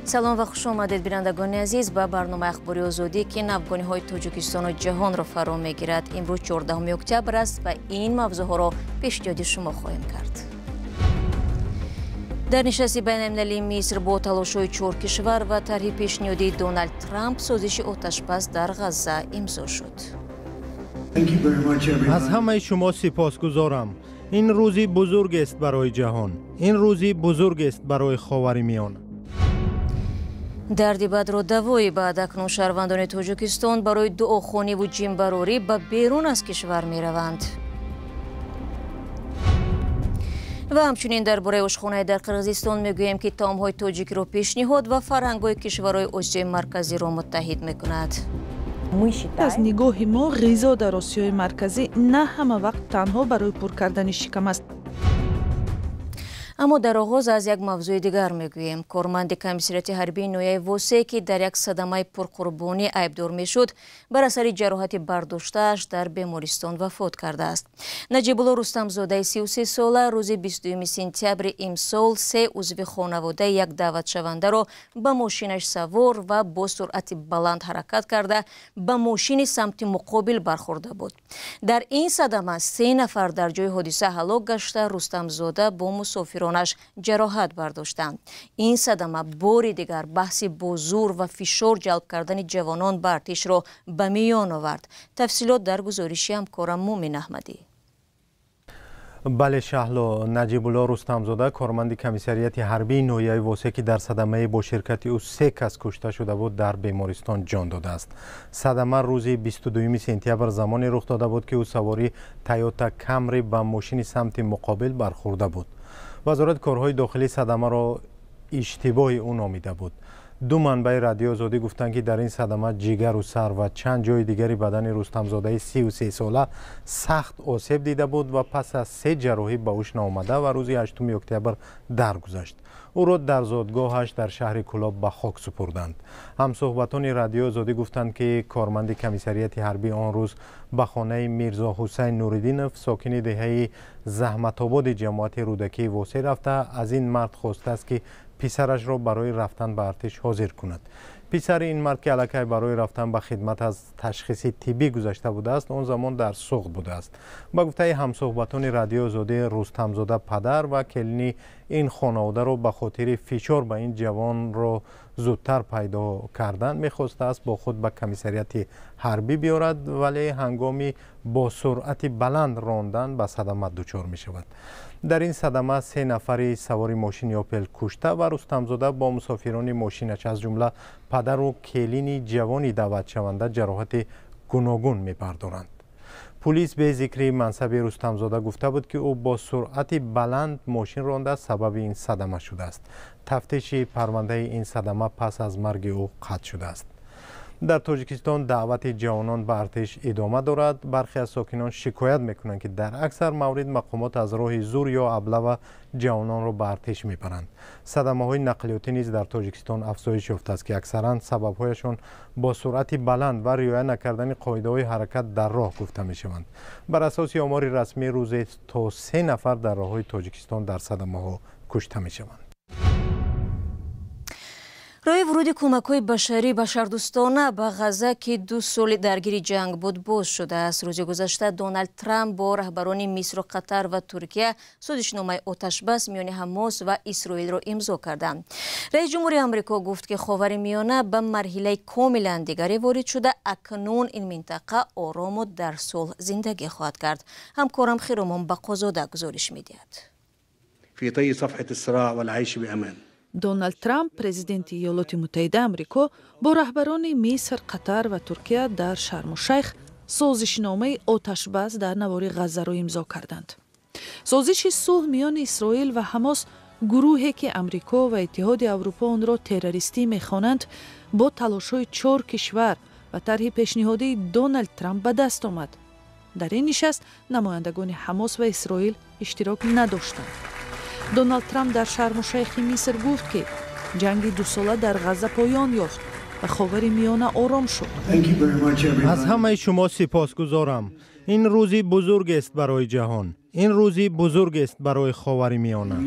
Салом ва хуш омадед, бинандагони азиз, ба барномаи Ахбори Озодӣ, ки навгониҳои Тоҷикистону ҷаҳонро фаро мегирад. Имрӯз 14 октябр аст ва ин мавзӯъҳоро пешниҳоди шумо хоҳем кард. Дар нишасти байналмилалии Миср бо талошҳои чор кишвар ва тарҳи пешниҳодии Доналд Трамп созиши оташбас дар Ғазза имзо шуд. Аз ҳамаи шумо сипосгузорам. Ин рӯзи бузургест барои ҷаҳон. Ин рӯзи бузургест барои Ховари Миёна. Дарди бадро давои баъд акнун шаҳрвандони Тоҷикистон барои дуохониву ҷинбарорӣ ба берун аз кишвар мераванд. Ва ҳамчунин дар бораи ошхонаи дар Қирғизистон мегӯем, ки таомҳои тоҷикиро пешниҳод ва фарҳангҳои кишварҳои Осиёи Марказиро муттаҳид мекунад. Аз нигоҳи мо ғизо дар Осиёи Марказӣ на ҳама вақт танҳо барои пур кардани шикам аст. Аммо дар оғоз аз як мавзӯи дигар мегӯем. Корманди комиссариати ҳарбии ноҳияи Восе, ки дар як садамаи пурқурбонӣ айбдор мешуд, бар асари ҷароҳати бардоштааш дар бемористон вафот кардааст. Наҷибулло Рустамзодаи 33 сола рӯзи 22 сентябри имсол се узви хонаводаи як даъватшавандаро ба мошинаш савор ва бо суръати баланд ҳаракат карда ба мошини самти муқобил бархӯрда буд. Дар ин садама се нафар дар ҷои ҳодиса ҳалок гашта, Рустамзода бо мусофирон ҷароҳат бардоштанд. Ин садама бори дигар баҳси бо зур ва фишор ҷалб кардани ҷавонон ба артишро ба миён овард. Тафсилот дар гузориши ҳамкорам Мумин Аҳмадӣ. Бале, Шаҳло, Наҷибулло Рустамзода, корманди комиссарияти ҳарбии ноҳияи Восе, ки дар садамаи бо ширкати ӯ се кас кушта шуда буд, дар бемористон ҷон додааст. Садама рӯзи 22 сентябр замоне рух дода буд, ки ӯ савори Тойота Камри ба мошини самти муқобил бархӯрда буд. Вазорати корҳои дохилӣ садамаро иштибоҳи ӯ номида буд. Ду манбаи Радиои Озодӣ гуфтанд, ки дар ин садама ҷигару сар ва чанд ҷои дигари бадани Рустамзодаи 33 сола сахт осеб дида буд ва пас аз се ҷарроҳӣ ба ҳуш наомада ва рӯзи 8 октябр даргузашт. Ӯро дар зодгоҳаш дар шаҳри Кӯлоб ба хок супурданд. Ҳамсӯҳбатони Радиои Озодӣ гуфтанд, ки корманди комиссарияти ҳарбӣ он рӯз ба хонаи Мирзо Ҳусайн Нуриддинов, сокини деҳаи Заҳматободи ҷамоати Рӯдакии Восе рафта, аз ин мард хостааст, ки писарашро барои рафтан ба артиш ҳозир кунад. Писари ин мард, ки аллакай барои рафтан ба хидмат аз ташхиси тиббӣ гузашта будааст, он замон дар Суғд будааст. Ба гуфтаи ҳамсӯҳбатони Радиои Озодӣ, Рустамзода падар ва келини ин хонаводаро ба хотири фишор ба ин ҷавонро зудтар пайдо кардан мехостааст бо худ ба комиссарияти ҳарбӣ биёрад, вале ҳангоми бо суръати баланд рондан ба садама дучор мешавад. Дар ин садама се нафари савори мошини Опел кушта ва Рустамзода бо мусофирони мошинаш, аз ҷумла падару келини ҷавони даъватшаванда, ҷароҳати гуногун мебардоранд. Пулис бе зикри мансаби Рустамзода гуфта буд, ки ӯ бо суръати баланд мошин ронда сабаби ин садама шудааст. Тафтиши парвандаи ин садама пас аз марги ӯ қатъ шудааст. Дар Тоҷикистон даъвати ҷавонон ба артиш идома дорад. Бархе аз сокинон шикоят мекунанд, ки дар аксар маврид мақомот аз роҳи зур ё аблава ҷавононро ба артиш мебаранд. Садамаҳои нақлиётӣ низ дар Тоҷикистон афзоиш ёфтааст, ки аксаран сабабҳояшон бо суръати баланд ва риоя накардани қоидаҳои ҳаракат дар роҳ гуфта мешаванд. Бар асоси омори расмӣ, рӯзе то се нафар дар роҳҳои Тоҷикистон дар садамаҳо кушта мешаванд. Роҳи вуруди кӯмакҳои башарӣ башардӯстона ба Ғазза, ки ду соли даргири ҷанг буд, боз шудааст. Рӯзи гузашта Доналд Трамп бо раҳбарони Мисру Қатар ва Туркия созишномаи оташбас миёни Ҳамос ва Исроилро имзо карданд. Раиси ҷумҳури Амрико гуфт, ки Ховари Миёна ба марҳилаи комилан дигаре ворид шуда, акнун ин минтақа орому дар сулҳ зиндагӣ хоҳад кард. Ҳамкорам Хиромон Бақозода гузориш медиҳад. Доналд Трамп, президенти Иёлоти Муттаҳидаи Амрико, бо раҳбарони Миср, Қатар ва Туркия дар Шарму-Шайх созишномаи оташбас дар навори Ғаззаро имзо карданд. Созиши сулҳ миёни Исроил ва Ҳамос, гурӯҳе ки Амрико ва Иттиҳоди Аврупо онро террористӣ мехонанд, бо талошҳои чор кишвар ва тарҳи пешниҳодии Доналд Трамп ба даст омад. Дар ин нишаст намояндагони Ҳамос ва Исроил иштирок надоштанд. Доналд Трамп дар Шарму-Шайхи Миср гуфт, ки ҷанги дусола дар Ғазза поён ёфт ва Ховари Миёна ором шуд. Аз ҳамаи шумо сипосгузорам. Ин рӯзи бузургест барои ҷаҳон. Ин рӯзи бузургест барои Ховари Миёна.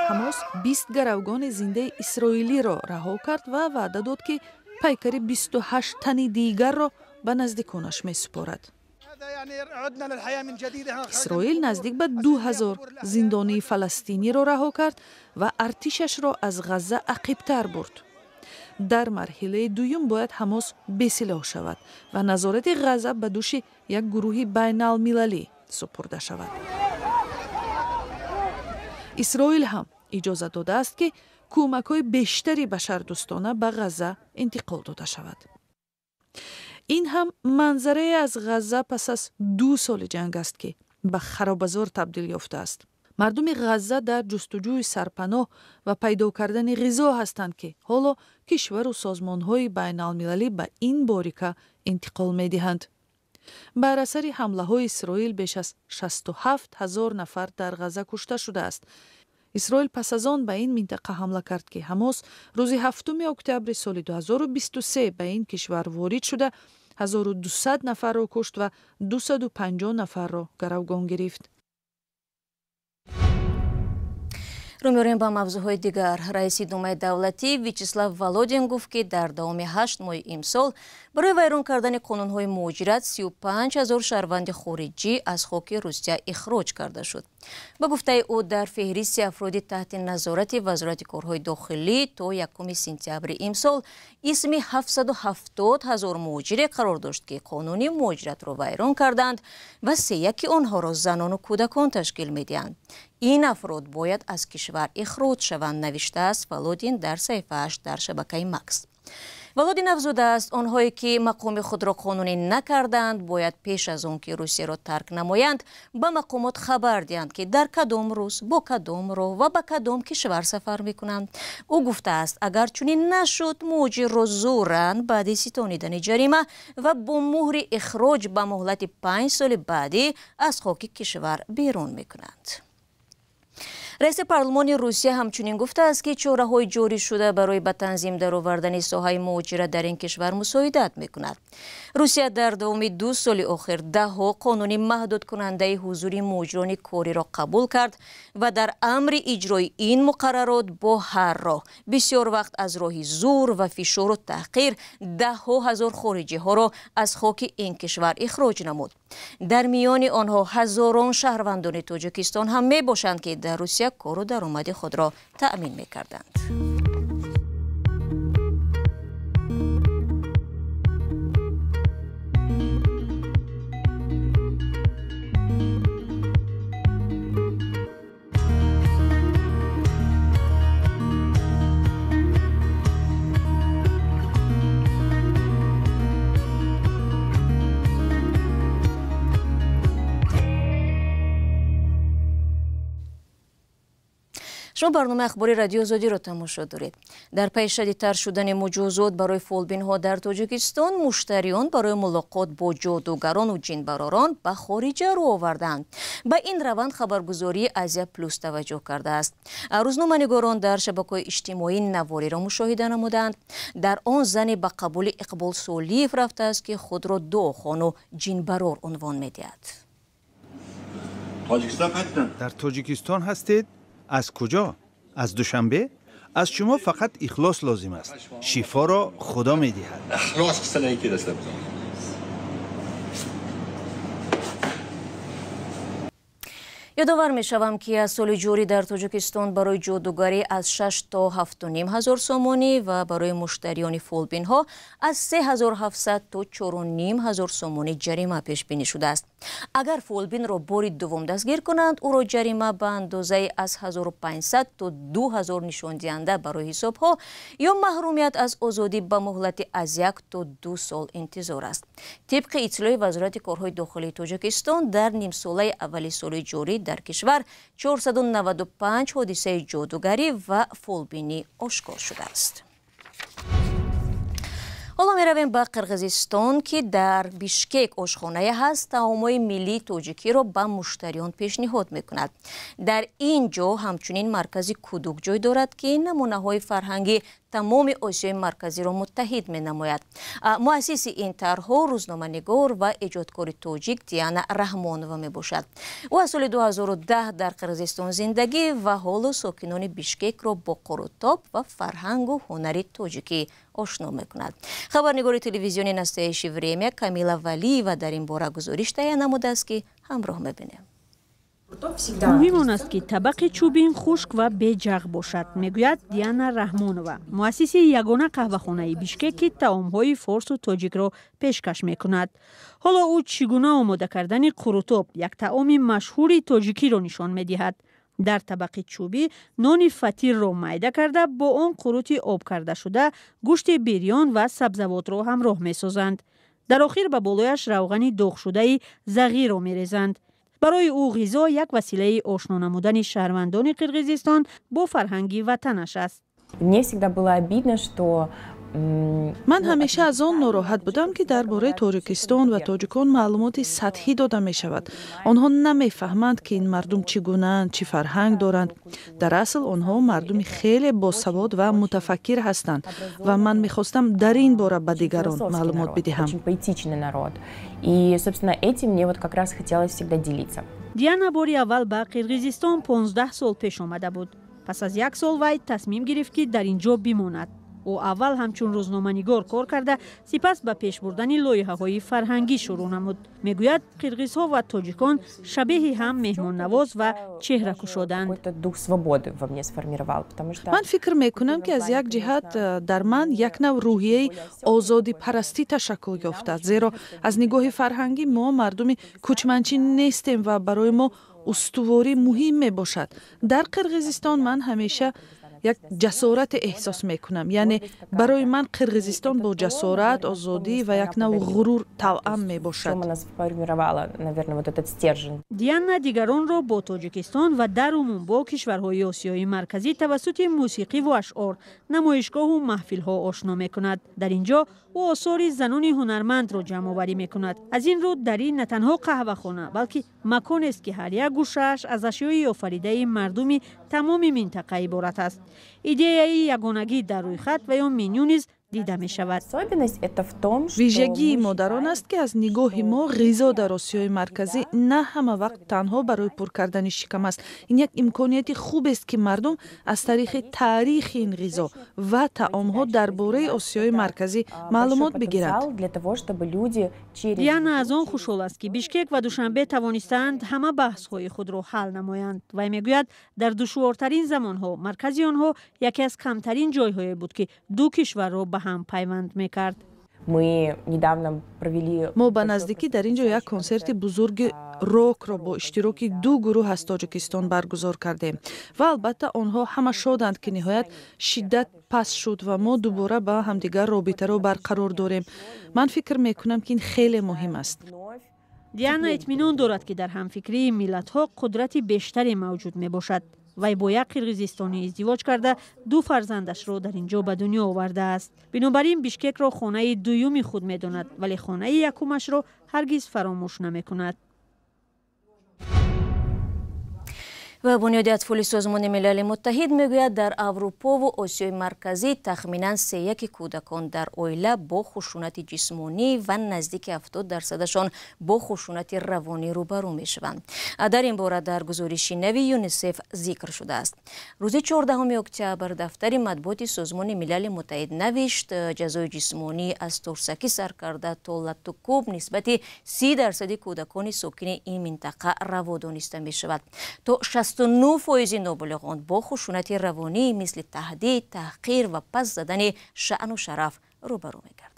Ҳамос 20 гаравгони зиндаи исроилиро раҳо кард ва ваъда дод, ки пайкари 28 тани дигарро ба наздиконаш месупорад. Исроил наздик ба 2000 зиндонии фаластиниро раҳо кард ва артишашро аз Ғазза ақибтар бурд. Дар марҳилаи дуюм бояд Ҳамос бесилоҳ шавад ва назорати Ғазза ба дӯши як гурӯҳи байналмилалӣ супурда шавад. Исроил ҳам иҷозат додааст, ки кӯмакҳои бештари башардӯстона ба Ғазза интиқол дода шавад. Ин ҳам манзарае аз Ғазза пас аз 2 соли ҷанг аст, ки ба харобазор табдил ёфтааст. Мардуми Ғазза дар ҷустуҷӯи сарпаноҳ ва пайдо кардани ғизо ҳастанд, ки ҳоло кишвару созмонҳои байналмилалӣ ба ин борика интиқол медиҳанд. Бар асари ҳамлаҳои Исроил беш аз 67 ҳазор нафар дар Ғазза кушта шудааст. Исроил пас аз он ба ин минтақа ҳамла кард, ки Ҳамос рӯзи 7 октябри соли 2023 ба ин кишвар ворид шуда 1200 нафарро кушт ва 250 нафарро гаравгон гирифт. Рӯ меорем ба мавзӯъҳои дигар. Раиси Думаи давлатӣ Вячеслав Володин гуфт, ки дар давоми 8 моҳи имсол барои вайрон кардани қонунҳои муҳоҷират 35 ҳазор шаҳрванди хориҷӣ аз хоки Русия ихроҷ карда шуд. Ба гуфтаи ӯ, дар феҳристи афроди таҳти назорати Вазорати корҳои дохилӣ то 1 сентябри имсол исми 770 ҳазор муҳоҷире қарор дошт, ки қонуни муҳоҷиратро вайрон карданд ва сеяки онҳоро занону кӯдакон ташкил медиҳанд. Ин афрод бояд аз кишвар ихроҷ шаванд, навиштааст Володин дар саҳифааш дар шабакаи Макс. Володин афзудааст, онҳое ки мақоми худро қонунӣ накарданд, бояд пеш аз он ки Русияро тарк намоянд, ба мақомот хабар диҳанд, ки дар кадом рӯз, бо кадом роҳ ва ба кадом кишвар сафар мекунанд. Ӯ гуфтааст, агар чунин нашуд, муҳоҷирро зӯран баъди ситонидани ҷарима ва бо муҳри ихроҷ ба муҳлати 5 соли баъдӣ аз хоки кишвар берун мекунанд. Раиси парлумони Русия ҳамчунин гуфтааст, ки чораҳои ҷорӣ шуда барои ба танзим даровардани соҳаи муҳоҷират дар ин кишвар мусоидат мекунад. Русия дар давоми 2 соли охир даҳҳо қонуни маҳдудкунандаи ҳузури муҳоҷирони кориро қабул кард ва дар амри иҷрои ин муқаррарот бо ҳар роҳ, бисёр вақт аз роҳи зур ва фишору таҳқир, даҳҳо ҳазор хориҷиҳоро аз хоки ин кишвар ихроҷ намуд. Дар миёни онҳо ҳазорон шаҳрвандони Тоҷикистон ҳам мебошанд, ки дар Русия кору даромади худро таъмин мекарданд. Шумо барномаи ахбори Радиои Озодиро тамошо доред. Дар пайи шадидтар шудани муҷозот барои фолбинҳо дар Тоҷикистон, муштариён барои мулоқот бо ҷодугарону ҷинбаророн ба хориҷа рӯ оварданд. Ба ин раванд хабаргузории Азия Плюс таваҷҷӯҳ кардааст. Рӯзноманигорон дар шабакаҳои иҷтимоӣ навориро мушоҳида намуданд. Дар он зане ба қабули Иқбол Солиев рафтааст, ки худро дуохону ҷинбарор унвон медиҳад. Дар Тоҷикистон ҳастед? Аз куҷо? Аз Душанбе? Аз шумо фақат ихлос лозим аст. Шифоро Худо медиҳад. Ёдовар мешавам, ки аз соли ҷорӣ дар Тоҷикистон барои ҷодугарӣ аз 6 то 7,5 ҳазор сомонӣ ва барои муштариёни фолбинҳо аз 3700 то 4,5 ҳазор сомонӣ ҷарима пешбинӣ шудааст. Агар фолбинро бори дуввум дастгир кунанд, ӯро ҷарима ба андозаи аз 1500 то 2000 нишондиҳанда барои ҳисобҳо ё маҳрумият аз озодӣ ба муҳлати аз 1 то 2 сол интизор аст. Тибқи иттилои Вазорати корҳои дохилии Тоҷикистон, дар нимсолаи аввали соли ҷорӣ дар кишвар 495 ҳодисаи ҷодугарӣ ва фолбинӣ ошкор шудааст. Ҳоло меравем ба Қирғизистон, ки дар Бишкек ошхонае ҳаст таомҳои миллии тоҷикиро ба муштариён пешниҳод мекунад. Дар ин ҷо ҳамчунин маркази кӯдук ҷой дорад, ки намунаҳои фарҳанги тамоми Осиёи Марказиро муттаҳид менамояд. Муассиси ин тарҳҳо рӯзноманигор ва эҷодкори тоҷик Диана Раҳмонова мебошад. Ӯ аз соли 2010 дар Қирғизистон зиндагӣ ва ҳоло сокинони Бишкекро бо қурутоб ва фарҳангу ҳунари тоҷикӣ ошно мекунад. Хабарнигори телевизиони Настоящее время Камила Валиева дар ин бора гузориш таҳия намудааст, ки ҳамроҳ мебинем. Муҳим он аст, ки табақи чӯбин хушк ва беҷағ бошад, мегӯяд Диана Раҳмонова, муассиси ягона қаҳвахонаи Бишкек, ки таомҳои форсу тоҷикро пешкаш мекунад. Ҳоло ӯ чӣ гуна омода кардани қурутоб, як таоми машҳури тоҷикиро нишон медиҳад. Дар табақи чӯбӣ нони фатирро майда карда, бо он қурути об кардашуда, гӯшти бирён ва сабзавотро ҳамроҳ месозанд. Дар охир ба болояш равғани доғшудаи зағирро мерезанд. Барои ӯ ғизо як василаи ошно намудани шаҳрвандони Қирғизистон бо фарҳанги ватанаш аст. Мне всегда было обидно, что Ман ҳамеша аз он нороҳат будам, ки дар бораи Тоҷикистон ва тоҷикон маълумоти сатҳӣ дода мешавад. Онҳо намефаҳманд, ки ин мардум чӣ гунаанд, чӣ фарҳанг доранд. Дар асл онҳо мардуми хеле босавод ва мутафаккир ҳастанд ва ман мехостам дар ин бора ба дигарон маълумот бидиҳам. Очень поэтичный народ. И, собственно, этим мне вот как раз хотелось всегда делиться. Диана бори аввал ба Қирғизистон 15 сол пеш омада буд. Пас аз як сол вай тасмим гирифт, ки дар ин ҷо бимонад. Ӯ аввал ҳамчун рӯзноманигор кор карда, сипас ба пеш бурдани лоиҳаҳои фарҳангӣ шурӯъ намуд. Мегӯяд, қирғизҳо ва тоҷикон шабеҳи ҳам меҳмоннавоз ва чеҳракушоданд. Какой-то дух свободы во мне сформировал, потому что Ман фикр мекунам, ки аз як ҷиҳат дар ман як нав рӯҳияи озодипарастӣ ташаккул ёфтааст, зеро аз нигоҳи фарҳангӣ мо мардуми кӯчманчӣ нестем ва барои мо устуворӣ муҳим мебошад. Дар Қирғизистон ман ҳамеша як ҷасорате эҳсос мекунам, яъне барои ман Қирғизистон бо ҷасорат, озодӣ ва як нав ғурур тавъам мебошад. В чем она сформировала, наверное, вот этот стержень. Диана дигаронро бо Тоҷикистон ва дар умум бо кишварҳои Осиёи Марказӣ тавассути мусиқиву ашъор, намоишгоҳу маҳфилҳо ошно мекунад. Дар ин ҷо ӯ осори занони ҳунармандро ҷамъоварӣ мекунад. Аз ин рӯ дар ин на танҳо қаҳвахона, балки маконест, ки ҳар як гӯшааш аз ашёи офаридаи мардуми тамоми минтақа иборат аст. Идеяи ягонагӣ дар рӯйхат ва ё меню низ дида мешавад. Особенность это в том, что Вижагии мо дар он аст, ки аз нигоҳи мо ғизо дар Осиёи Марказӣ на ҳама вақт танҳо барои пур кардани шикам аст. Ин як имконияти хубест, ки мардум аз тариқи таърихи ин ғизо ва таомҳо дар бораи Осиёи Марказӣ маълумот бигиранд. Для того, чтобы люди через Диана аз он хушҳол аст, ки Бишкек ва Душанбе тавонистаанд ҳама баҳсҳои худро ҳал намоянд. Вай мегӯяд, дар душвортарин замонҳо маркази онҳо яке аз камтарин ҷойҳое буд, ки ду кишварро ба ҳам пайванд мекард. Мы недавно провели Мо ба наздикӣ дар ин ҷо як консерти бузурги рокро бо иштироки ду гурӯҳ аз Тоҷикистон баргузор кардем ва албатта онҳо ҳама шоданд, ки ниҳоят шиддат паст шуд ва мо дубора ба ҳамдигар робитаро барқарор дорем. Ман фикр мекунам, ки ин хеле муҳим аст. Диана итминон дорад, ки дар ҳамфикрии миллатҳо қудрати бештаре мавҷуд мебошад. Вай бо як қирғизистонӣ издивоҷ карда, ду фарзандашро дар ин ҷо ба дунё овардааст. Бинобар ин Бишкекро хонаи дуюми худ медонад, вале хонаи якумашро ҳаргиз фаромӯш намекунад. Ва Бунёди атфоли Созмони Милали Муттаҳид мегӯяд, дар Аврупову Осиёи Марказӣ тахминан сеяки кӯдакон дар оила бо хушунати ҷисмонӣ ва наздики 70 дарсадашон бо хушунати равонӣ рӯбарӯ мешаванд. Дар ин бора дар гузориши нави ЮНИСЕФ зикр шудааст. Рӯзи 14 октябр дафтари матбуоти Созмони Милали Муттаҳид навишт, ҷазои ҷисмонӣ аз турсакӣ сар карда то латтукӯб нисбати 30 дарсади кӯдакони сокини ин минтақа раво дониста мешавад. То 69 фоизи ноболиғон бо хушунати равонӣ мисли таҳдид, таҳқир ва паст задани шаъну шараф рӯбарӯ мегарданд.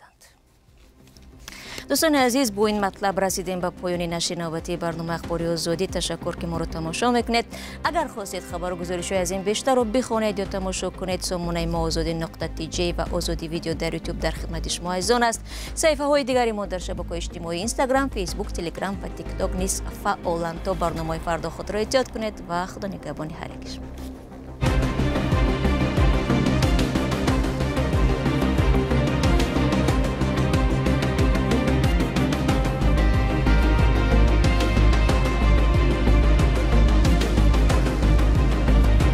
Дӯстони азиз, бо ин матлаб расидем ба поёни нашри навбатии барномаи Ахбори Озодӣ. Ташаккур, ки моро тамошо мекунед. Агар хостед хабару гузоришҳои аз ин бештарро бихонед ё тамошо кунед, сомонаи мо озодӣ.тж ва Озодӣ Видео дар Ютуб дар хидмати шумо азизон аст. Саҳифаҳои дигари мо дар шабакаҳои иҷтимоӣ, Инстаграм, Фейсбук, Телеграм ва Тикток низ фаъоланд. То барномаи фардо худро эҳтиёт кунед ва Худо нигаҳбони ҳар яки шумо.